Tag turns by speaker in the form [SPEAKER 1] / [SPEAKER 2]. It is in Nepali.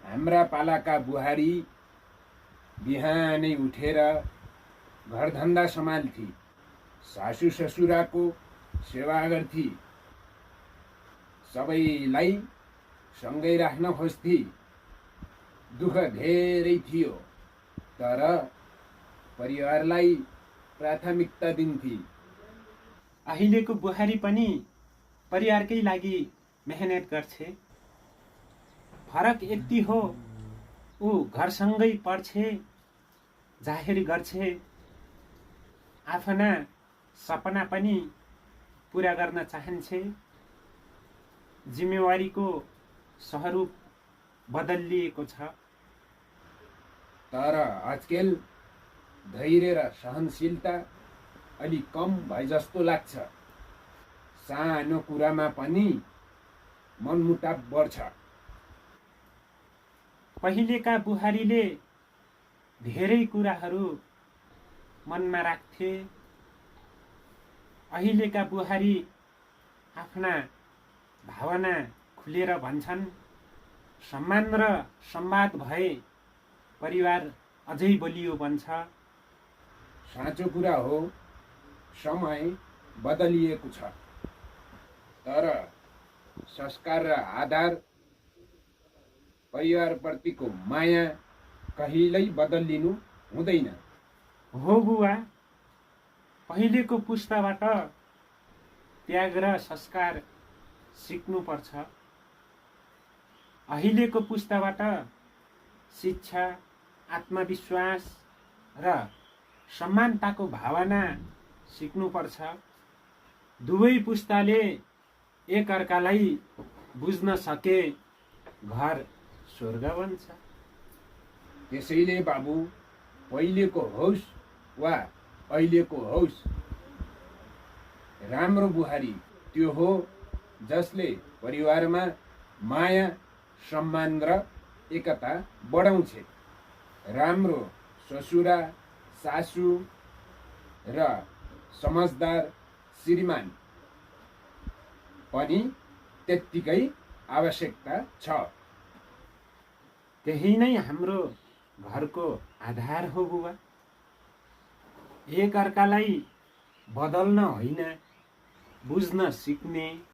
[SPEAKER 1] हाम्रा पालाका बुहारी बिहानै उठेर घरधन्दा सम्हाल्थी, सासू ससुराको सेवा गर्थी, सबैलाई सँगै राख्न खोज्थी। दुःख धेरै थियो, तर परिवारलाई प्राथमिकता दिन्थी।
[SPEAKER 2] अहिलेको बुहारी पनि परिवारकै लागि मेहनत गर्छे। फरक यति हो, ऊ घरसँगै पढ्छे, जाहेर गर्छे, आफ्ना सपना पनि पुरा गर्न चाहन्छे। जिम्मेवारीको स्वरूप बदलिएको छ।
[SPEAKER 1] तर आजकल धैर्य र सहनशीलता अलि कम भए जस्तो लाग्छ। सानो कुरामा पनि मनमुटाव बढ्छ।
[SPEAKER 2] पहिलेका बुहारीले धेरै कुराहरू मनमा राख्थे। अहिलेका बुहारी आफ्ना भावना खुलेर भन्छन्। सम्मान र संवाद भए परिवार अझै बलियो बन्छ।
[SPEAKER 1] साँचो कुरा हो, समय बदलिएको छ, तर संस्कार र आधार, परिवारप्रतिको माया कहिल्यै बदलिनु हुँदैन।
[SPEAKER 2] हो बुवा, पहिलेको पुस्ताबाट त्याग र संस्कार सिक्नुपर्छ। अहिलेको पुस्ताबाट शिक्षा, आत्मविश्वास र समानताको भावना सिक्नुपर्छ। दुवै पुस्ताले एकअर्कालाई बुझ्न सके घर स्वर्ग बन्छ।
[SPEAKER 1] त्यसैले बाबु, पहिलेको होस् वा अहिलेको होस्, राम्रो बुहारी त्यो हो जसले परिवारमा माया, सम्मान र एकता बढाउँछे। राम्रो ससुरा, सासू र समझदार श्रीमान पनि त्यत्तिकै आवश्यकता छ।
[SPEAKER 2] त्यही नै हाम्रो घरको आधार हो बुवा। एक अर्कालाई बदल्न होइन, बुझ्न सिक्ने